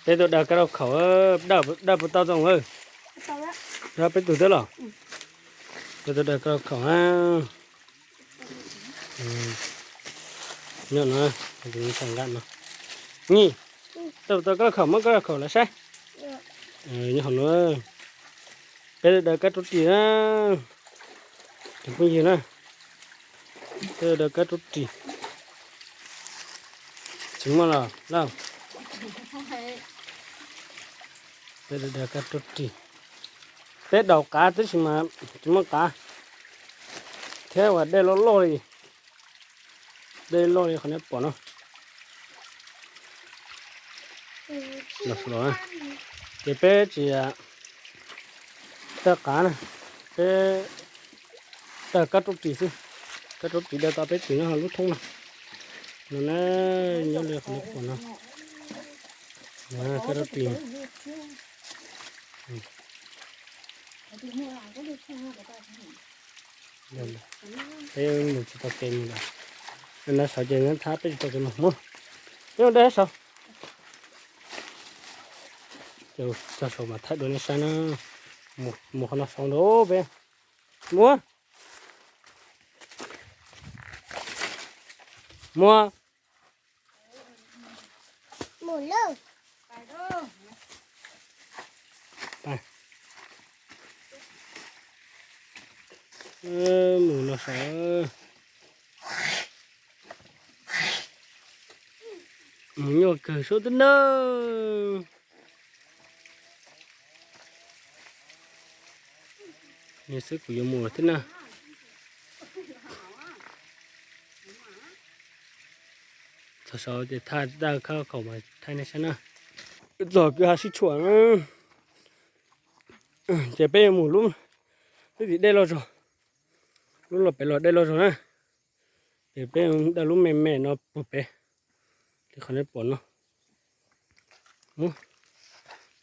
Peb tuaj daws kab lauj khaum, daws puas tau txoos? Peb tug twb los. Peb tuaj daws kab lauj khaum na. Nyob no, nqa no. Nyij, daws puas tau kab lauj khaum, muab kab lauj khaum los saib. Nyob hauv no, peb tuaj daws kab rub ris na. Tus phooj ywg na, peb tuaj daws kab rub ris. Tsis muaj los lauj. Peb tuaj daws kab rub ris. Peb daus qav tab sis mas tsis muaj qav, thiab uas dej loj loj li. Dej loj li qhov nej pom no. Los, ces peb tsis daws qav na, peb daws kab rub ris xwb. Kab rub ris daws tau peb tus nyob lub thoob no. No na, nyob li qhov nej pom no. Kab rub ris. Peb mus tsis tau kev mus lawm. Nyob saud ces nyob thab peb tsis tau kev mus, mus. Peb mus dej saud. Ces txog saud mas thaij dua nej saib na. Mus qhov no saud nrau peb. Mus. Mus. Mus no saud. Mus nyuaj kawg sub tib na. Ni xwb kuv yuav mus thiab na. Txog saud ces thaij daws kab lauj khaum mas thaij nej saib na. Txog kwj ha sib tshuam na. Ces peb yuav mus lub, lub tim dej loj zog, lub los pem los dej loj zog na. Ces peb daws lub me me no puag pem li qhov nej pom no. Mus,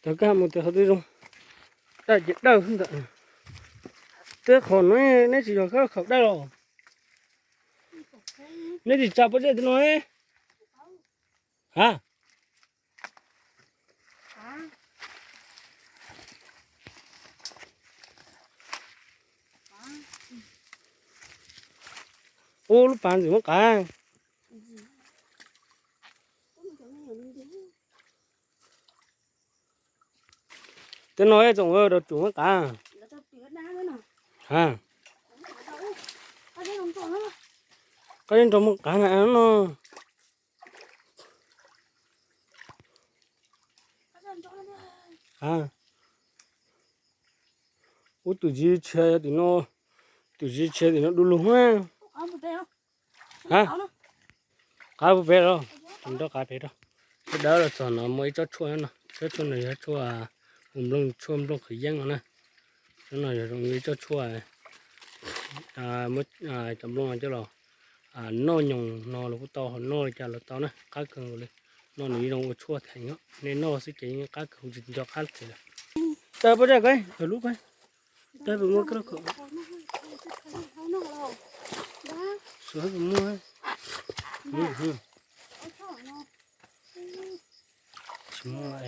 cov kab mus tes qhov twg zoo, dawj ces dawj ntawm. Tej qhov no neb tsis yog kab lauj khaum dawj los? Neb tsis tsa pob zeb tej no? Ha? Ub, lub pas ntxim muab qav. Tej no tsoom rau tsum muab qav. Ha, qab zeb nrog muab qav na no. Ha, ub, tus ziv tshiav tim no, tus ziv tshiav tim no du lug. Ha, qav puag pem los, nrog qav pem rau. Tsob dawb los txog no muaj ib tsob tshuaj no, tsob tshuaj no yog tshuaj hu nplooj, tshuaj nplooj qhwv yeeb no na. Tsob no yog zoo ib tsob tshuaj, muab cov nplooj no coj los noj nyoos no los kuj tau, ho noj li cas los tau na, qab kawg nkaus li. No nws zoo ua tshuaj theem, nej noj xwb ces yeej qab kawg, tsis nco qab li lawm. Tawb pob zeb ko, lub ko. Tawb puas muaj kab lauj khaum? Suav puas muaj? Tsis muaj.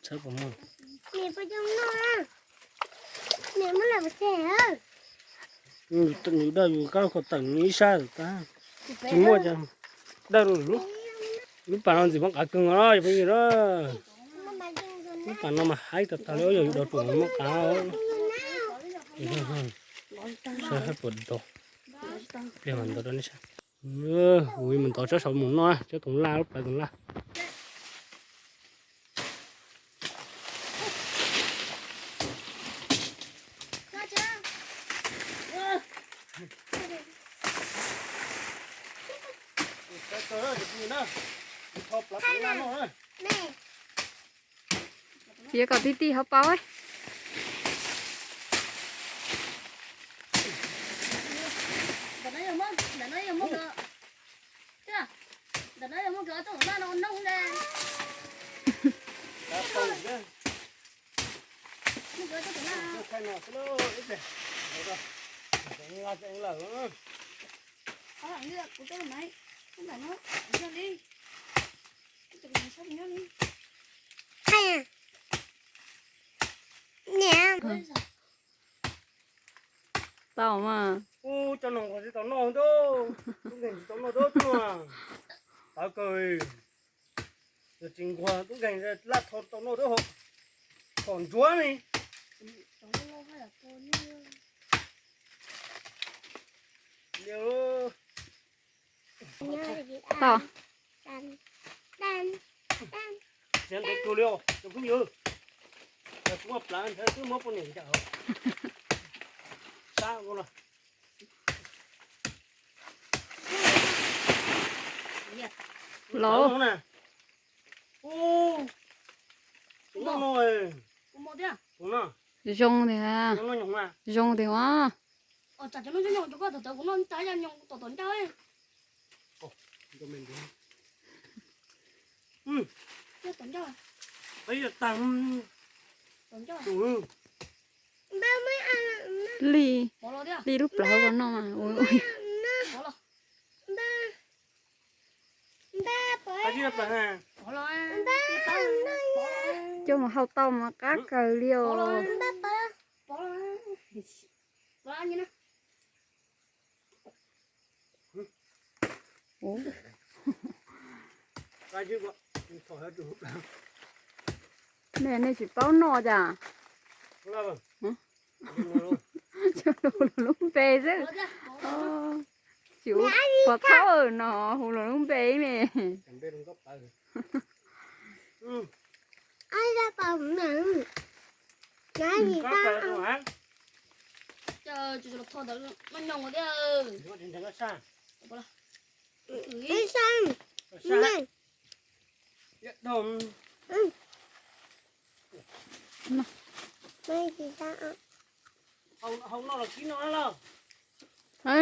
Txhawb puas muaj? Nws dawj yus kab lauj khaum tawm nws ib sab tag. Tsis muaj cas. Dawj lub, lub pas no ntxim muab qav kawg os yog phooj ywg na. Lub pas no mas haib tag tag li, yog yus dov ruam muab qav. Saib puas dov. Pliag mas ntov rau nej saib. Kuv mus ntov tsob saud mus noj, tsob toov laj, lub plawv toov laj. Txiav kom ti ti hauv paus. Kuv tuaj maiv, kuv ntam no, kuv nyob li. Kuv nyob li. Niam. Tau mas. Ub, cov noog tsis tau noj ntuj, tub nkeeg tsis tau noj ntuj tuaj. Tawv kawg. Yog tsis nquag tub nkeeg laj tho tau noj ntuj hauv. Phom ntsuav li. Tau. Txiav ntev kawg li os cov phooj ywg. Kuv muaj plawv ntshe twb muab poj niam ncaws. Sab no. Los. Zoo tiag. Zoo tiag. Li, li lub plawv ko noj mas. Coj mus hau tau mas qab kawg li os. Nej, nej tsis paub noj cas? Coj los lub npe xwb. Tsis ua pov thawj no, hu los lub npe me.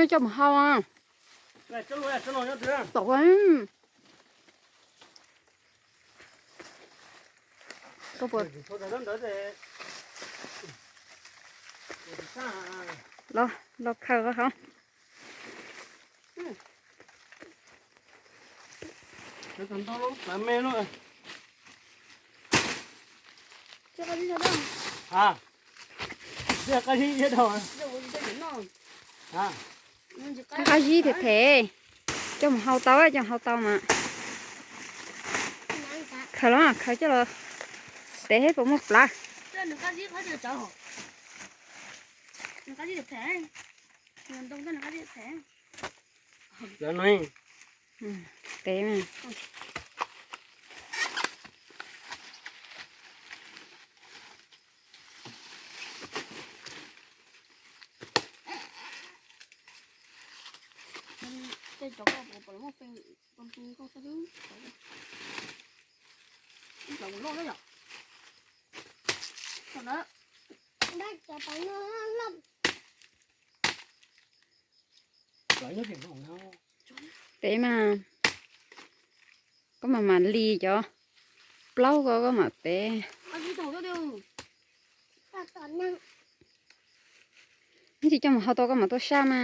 Coj mus hau. Tom los khaws hauv. Qab zib them them, coj mus hau tau, coj mus hau tau mas. Khaws los, khaws coj los tev seb puas muaj plawv. Tev mas. Tev mas, koj mam mam li cov plaub ko koj mam tev. Ib tsis coj mus hau tau koj mam tuaj sab mas.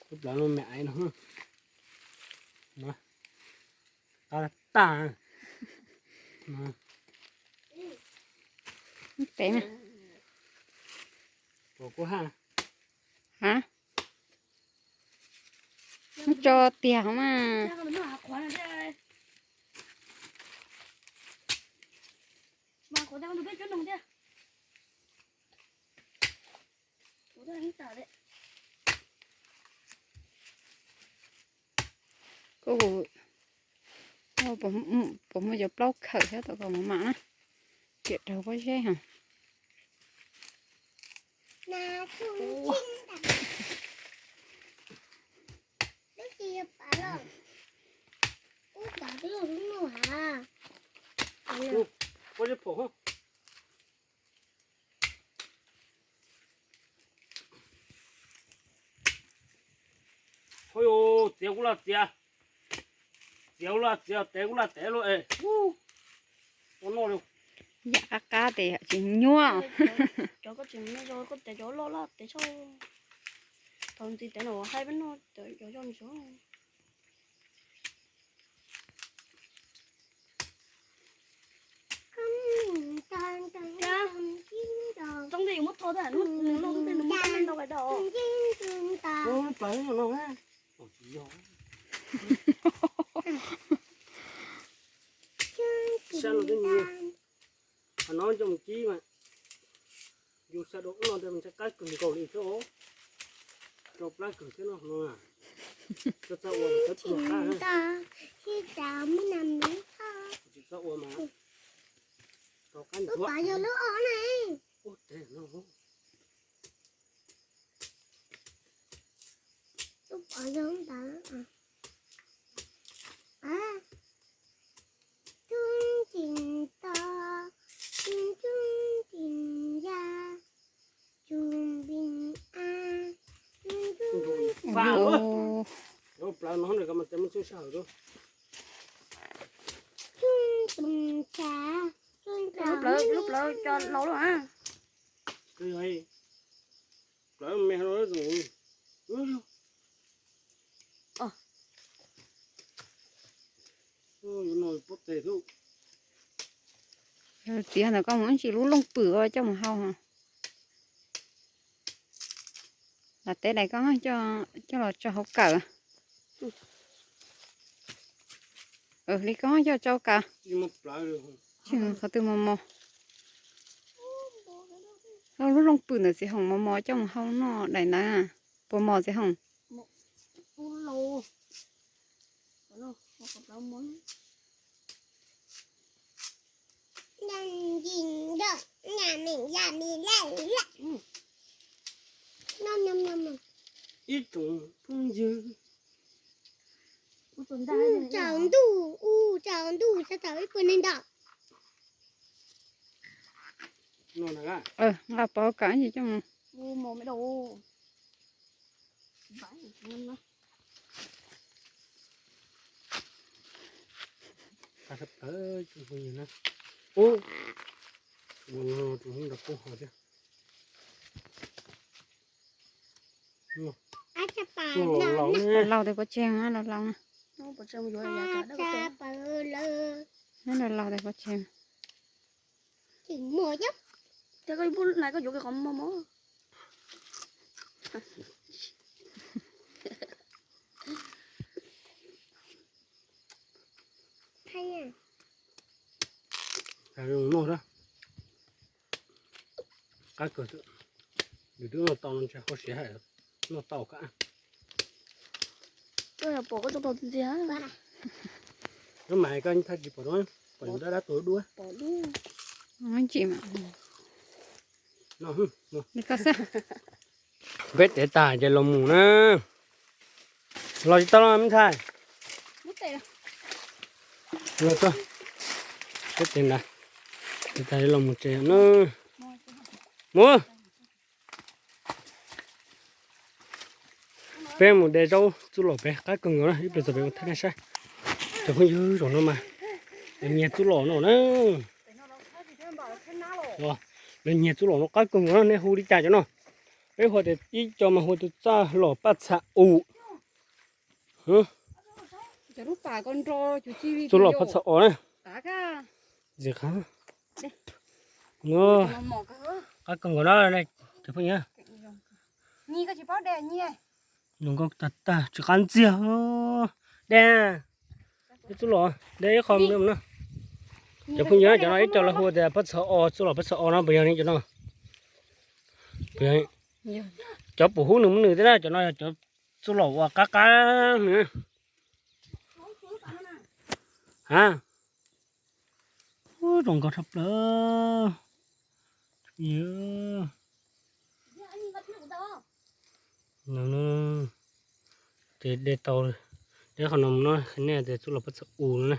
Lub plawv no me aiv no. Qab tag. Tev mas. Kuv ha. Ha? Muab tso tiag mas. Koj, puas muaj cov plaub khawm thiab tom koj mam mam na. Kiam raug pob zeb ha. Txiav kuj laj txiav, txiav kuj laj txiav, tev kuj laj tev luaj es. Ua noj li. Yam qab qab tes tsis nyuaj. Cov koj tseem me zog koj tes cov loj laj tes tshaj. Thaum ntxiv tes no haib peb noj cov zog ntsuag. Txob ntej yuav muab tho thiab, nws loj ntej nws muab txob ntej ntau kais do. Lub plawv no na. Sab no twb nyiam, qhov no coj mus kib mas. Yus sab dua ub no ntawd mas ntshai qab kawg nkaus li thiab os. Rau plab kawg thiab no no. Txhob txhob ua mas tawb pluag qab. Tsis txhob ua mas rau qab ntuav. Ub, tes no. Ub, pov zoo ntawd. Tub tsis to, tub tsis ya, tub npis a, tub npis a. Lub plawv no nws ko mas tes muaj tswj sij hawm lub. Lub plawv, lub plawv cov laus lawm a. Plawv me no. Txiav ntawm koj mus ib ntsis lub looj pwm coj mus hau. Lam teb daim koj coj los tso hauv kawm. Li koj coj tso kawm. Qhov twg mos mos. Lub looj pwm ntawm txiv hoom mos mos coj mus hau noj daim ntawd. Puas mos txiv hoom? Ib tsoom phooj ywg, tsaus ntuj, ub, tsaus ntuj txog thaum ib puas neeg ntawm. Nqa pov kawm ib ntsis coj mus. Ub, ua no tus hub nrog pub ho thiab. Laus tes pov tseg, laus laus na. Laus laus tes pov tseg. Tes koj pub na koj yuav qhov mos mos. Noj a, qab kawg, yus twb noj tau no ntshai hauv siav hais, noj tau kab. Pom koj tso tau ntxiag. Lub mas koj thaj tsis pom, pom yus dab dab tuag duab. Peb tev tag ces los mus na. Los tsis tau los me ntxhais. Los txog. Peb tev ntawd, tev tag los mus tsev na. Mus. Peb mus de zaub txuj lom pem qab kawg nkaus na, ib pliag txog pem ua thaj nej saib. Cov phooj ywg, zaum no mas lawv nyiag txuj lom no na. Lawv nyiag txuj lom no qab kawg nkaus na, nej hu li cas cov no? Peb hu tias ib co mas hu tias txuj lom paj txha u. Txuj lom paj txha o na. Qab kawg nkaus na cov phooj ywg. Zoo nkauj tag tag tsis qab ntxiag. De, de txuj lom, de ib qho no. Cov phooj ywg, cov no ib co lawv hu tias paj txha o, txuj lom paj txha o no puas yog li cov no? Cov pum hub nws muab nws thiab na, cov no yog cov txuj lom uas qab qab nws. Ha, zoo nkauj tshaj plaws. Ces de tau, de qhov no mus no, nej tias txuj lom paj txha u no na.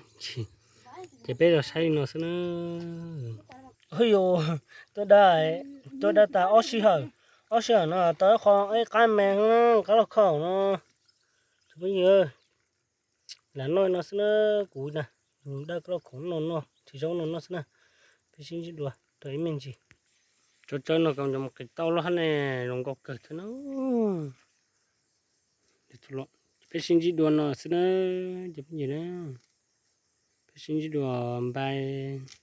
Ces peb los saib li no xwb na. Hu yus tuaj da, tuaj da tag ob sij hawm, ob sij hawm no tau ib qho, ib qab me, qab loj khaum no. Phooj ywg, lam noj no xwb na, kuv na, dawb loj khoom no no, tsis zoo no no xwb na. Peb sib ntsib dua rau ib me ntsis. Tsawb tsawb no kom mus qis tau loj hab ne, zoo nkauj kawg thiab na. Peb sib ntsib dua no xwb na, cov phooj ywg na. Peb sib ntsib dua, npais.